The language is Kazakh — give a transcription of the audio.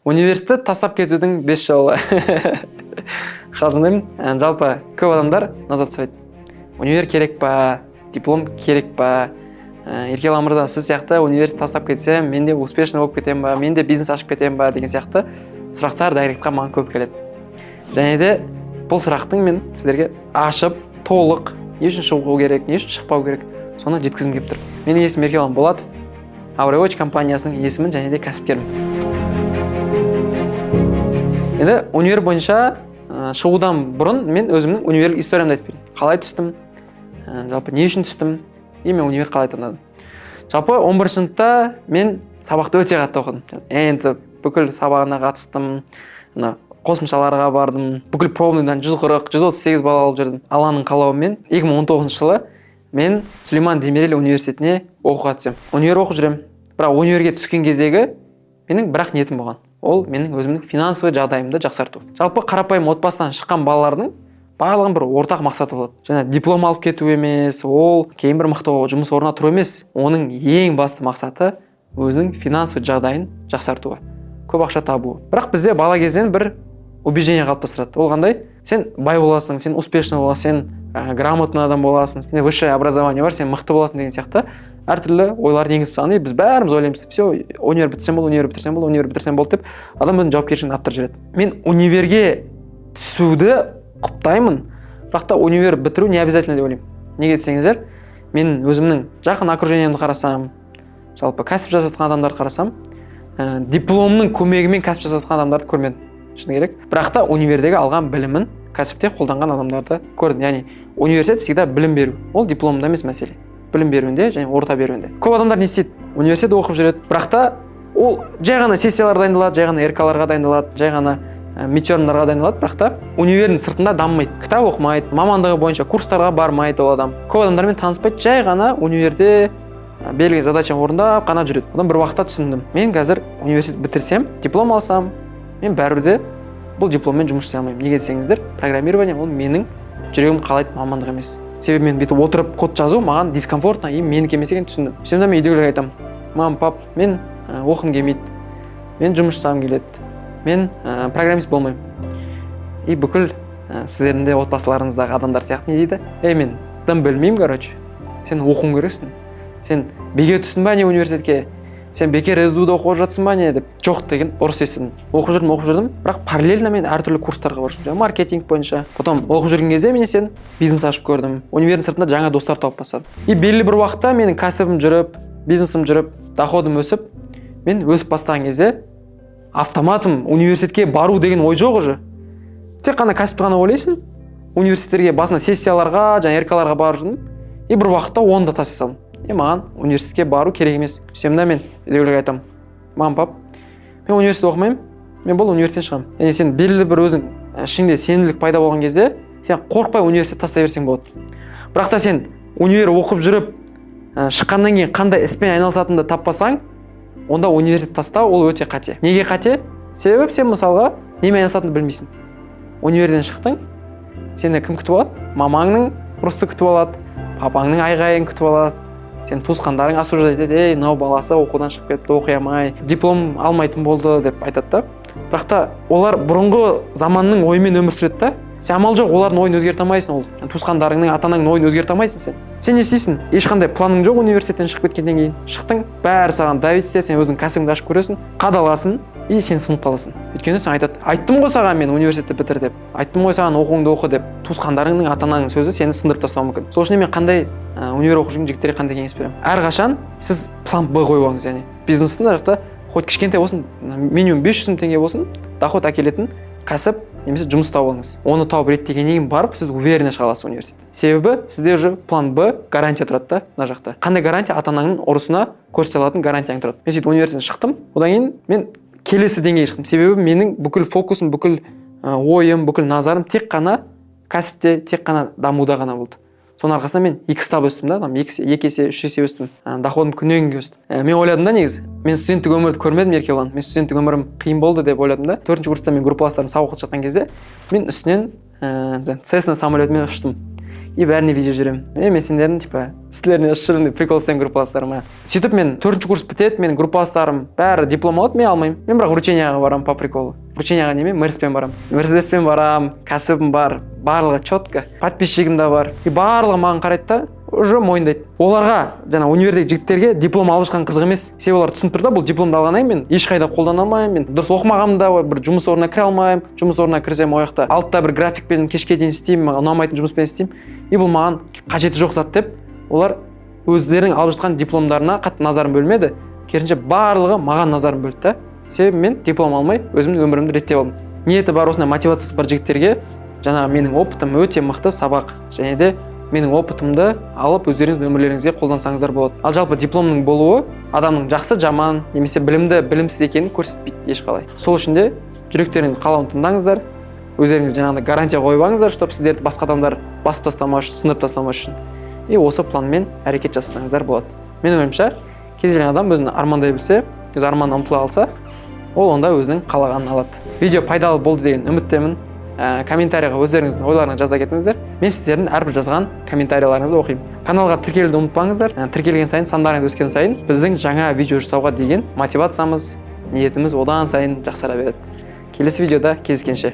Университетті тастап кетудің бес жолы. Қалжыңдаймын. Жалпы көп адамдар назад сұрайды: универ керек па, диплом керек па? Еркебұлан мырза, сіз сияқты университет тастап кетсем, мен де успешный болып кетемін ба, мен де бизнес ашып кетемін ба деген сияқты сұрақтар директқа маған көп келеді. Және де бұл сұрақтың мен сіздерге ашып, толық не үшін шығу керек, не үшін шықпау керек, соны жеткізгім келіп тұр. Менің есімім Еркебұлан Болатов, Аврелоч компаниясының иесімін және де кәсіпкермін. Енді универ бойынша шығудан бұрын мен өзімнің универлік историямды айтып берейін: қалай түстім, жалпы не үшін түстім и мен универ қалай таңдадым. Жалпы 11 сыныпта мен сабақты өте қатты оқыдым. Енді бүкіл сабағына қатыстым, мына қосымшаларға бардым, бүкіл пробныйдан 140, 138 балл алып жүрдім. Алланың қалауымен 2019 жылы мен Сүлейман Демирел университетіне оқуға түсемін. Универ оқып жүремін, бірақ универге түскен кездегі менің бір ақ ниетім болған: ол менің өзімнің финансовый жағдайымды жақсарту. Жалпы қарапайым отбасынан шыққан балалардың барлығының бір ортақ мақсаты болады: және диплом алып кету емес, ол кейін бір мықты жұмыс орнына тұру емес, оның ең басты мақсаты өзінің финансовый жағдайын жақсарту, көп ақша табу. Бірақ бізде бала кезден бір убеждение қалыптастырады. Ол қандай? Сен бай боласың, сен успешный боласың, сен грамотный адам боласың, сенде высшее образование бар, сен мықты боласың деген сияқты әртүрлі ойларды енгізіп тастаған. И біз бәріміз ойлаймыз: все, универ бітірсем болды, универ бітірсем болды, универ бітірсем болды деп адам өзінің жауапкершілігін арттырып жібереді. Мен универге түсуді құптаймын, бірақ та универ бітіру не обязательно деп ойлаймын. Неге десеңіздер, мен өзімнің жақын окружениемді қарасам, жалпы кәсіп жасап жатқан адамдарды қарасам, дипломның көмегімен кәсіп жасап жатқан адамдарды көрмедім, шыны керек. Бірақ та универдегі алған білімін кәсіпте қолданған адамдарды көрдім. Яғни университет всегда білім беру, ол дипломда емес мәселе, білім беруінде және орта беруінде. Көп адамдар не істейді? Университет оқып жүреді, бірақ та ол жай ғана сессияларға дайындалады, жай ғана РК-ларға дайындалады, жай ғана мидтермдарға дайындалады, бірақ та универдің сыртында дамымайды, кітап оқымайды, мамандығы бойынша курстарға бармайды. Ол адам көп адамдармен таныспайды, жай ғана универде берілген задачаны орындап қана жүреді. Одан бір уақытта түсіндім: мен қазір университет бітірсем, диплом алсам, мен бәрібір де бұл дипломмен жұмыс жасай алмаймын. Неге десеңіздер, программирование ол менің жүрегім қалайтын мамандық емес. Себебі мен бүйтіп отырып код жазу маған дискомфортно и менікі емес екенін түсіндім. Сөйтемін да, мен үйдегілерге айтамын: мам, пап, мен оқығым келмейді, мен жұмыс жасағым келеді, мен программист болмаймын. И бүкіл сіздердің де отбасыларыңыздағы адамдар сияқты не дейді? Ей, мен дым білмеймін, короче, сен оқуың керексің, сен бекер түстің ба не университетке, сен бекер СДУ да оқып жатсың ба не деп жоқ деген ұрыс естідім. Оқып жүрдім, оқып жүрдім, бірақ параллельно мен әртүрлі курстарға барып жүрдім, жаңағы маркетинг бойынша. Потом оқып жүрген кезде мен сен бизнес ашып көрдім, универдің сыртында жаңа достар тауып бастадым. И белгілі бір уақытта менің кәсібім жүріп, бизнесім жүріп, доходым өсіп, мен өсіп бастаған кезде автоматом университетке бару деген ой жоқ уже. Тек қана кәсіпті ғана ойлайсың. Университеттерге басында сессияларға және РК-ларға барып жүрдім и бір уақытта оны да тастай салдым. И маған университетке бару керек емес. Сөйтемін да, мен үйдегілерге айтамын: мам, пап, мен университет оқымаймын, мен бұл университеттен шығамын. Яғни сен белгілі бір өзің ішіңде сенімділік пайда болған кезде сен қорықпай университет тастай берсең болады. Бірақ та сен универ оқып жүріп, шыққаннан кейін қандай іспен айналысатыныңды таппасаң, онда университет тастау ол өте қате. Неге қате? Себебі сен мысалға немен айналысатыныңды білмейсің. Универден шықтың, сені кім күтіп алады? Мамаңның ұрысы күтіп алады, папаңның айғайын күтіп алады, сен туысқандарың осуждать етеді: ей, мынау баласы оқудан шығып кетті, оқи алмай, диплом алмайтын болды деп айтады да. Бірақ та олар бұрынғы заманның ойымен өмір сүреді да. Сен амал жоқ, олардың ойын өзгерте алмайсың. Ол туысқандарыңның, ата анаңның ойын өзгерте алмайсың. Сен не істейсің? Ешқандай планың жоқ. Университеттен шығып кеткеннен кейін шықтың, бәрі саған давить етеді, сен өзің кәсібіңді ашып көресің, қадаласың и сен сынып қаласың. Өйткені сен айтады: айттым ғой саған мен, университетті бітір деп айттым ғой саған, оқуыңды оқы деп. Туысқандарыңның, ата анаңның сөзі сені сындырып тастауы мүмкін. Сол үшін мен қандай универ оқып жүрген жігіттерге қандай кеңес беремін? Әрқашан сіз план Б қойып алыңыз. Яғни бизнестің мына жақта хоть кішкентай болсын, минимум 500 мың теңге болсын, доход әкелетін кәсіп немесе жұмыс тауып алыңыз. Оны тауып реттегеннен кейін барып сіз уверенно шыға аласыз университеттен. Себебі сізде уже план Б гарантия тұрады да. Мына жақта қандай гарантия? Ата анаңның ұрысына көрсете алатын гарантияң тұрады. Мен сөйтіп университеттен шықтым. Одан кейін мен келесі деңгейге шықтым. Себебі менің бүкіл фокусым, бүкіл ойым, бүкіл назарым тек қана кәсіпте, тек қана дамуда ғана болды. Соның арқасында мен екі стап өстім да, там екі есе, үш есе өстім, доходым күннен күнге өсті. Мен ойладым да, негізі мен студенттік өмірді көрмедім, Еркебұлан, мен студенттік өмірім қиын болды деп ойладым да. Төртінші курста мен группаластарым сабақ оқып жатқан кезде мен үстінен Цесна самолетімен ұштым. И бәріне видео жіберемін: «Е, мен сендердің типа үстілеріне ұшып жүрмін», — деп прикол ұстаймын группаластарыма. Сөйтіп мен төртінші курс бітеді, менің группаластарым бәрі диплом алады, мен алмаймын. Мен бірақ вручениеға барамын по приколу. Вручениеға немен? Мерспен барамын, Мерседеспен барамын. Кәсібім бар, барлығы четко, подписчигім да бар. И барлығы маған қарайды да, уже мойындайды. Оларға, жаңа универдегі жігіттерге, диплом алып жатқан қызық емес, себебі олар түсініп тұр да: бұл дипломды алғаннан кейін мен ешқайда қолдана алмаймын, мен дұрыс оқымағанмын да, бір жұмыс орнына кіре алмаймын, жұмыс орнына кірсем, ол жақта алтыда бір графикпен кешке дейін істеймін, маған ұнамайтын жұмыспен істеймін, и бұл маған қажеті жоқ зат деп, олар өздерінің алып жатқан дипломдарына қатты назарын бөлмеді. Керісінше, барлығы маған назарын бөлді да, себебі мен диплом алмай өзімнің өмірімді реттеп алдым. Ниеті бар, осындай мотивациясы бар жігіттерге жаңағы менің опытым өте мықты сабақ және де менің опытымды алып, өздеріңіздің өмірлеріңізге қолдансаңыздар болады. Ал жалпы дипломның болуы адамның жақсы, жаман немесе білімді, білімсіз екенін көрсетпейді ешқалай. Сол үшін де жүректеріңіздің қалауын тыңдаңыздар, өздеріңіз жаңағыдай гарантия қойып алыңыздар, чтобы сіздерді басқа адамдар басып тастамас үшін, сындырып тастамас үшін, и осы планмен әрекет жасасаңыздар болады. Менің ойымша, кез келген адам өзін армандай білсе, өз арманына ұмтыла алса, ол онда өзінің қалағанын алады. Видео пайдалы болды деген үміттемін. Комментарийға өздеріңіздің ойларыңызды жаза кетіңіздер, мен сіздердің әрбір жазған комментарийларыңызды оқимын. Каналға тіркелуді ұмытпаңыздар. Тіркелген сайын, сандарыңыз өскен сайын біздің жаңа видео жасауға деген мотивациямыз, ниетіміз одан сайын жақсара береді. Келесі видеода кездескенше!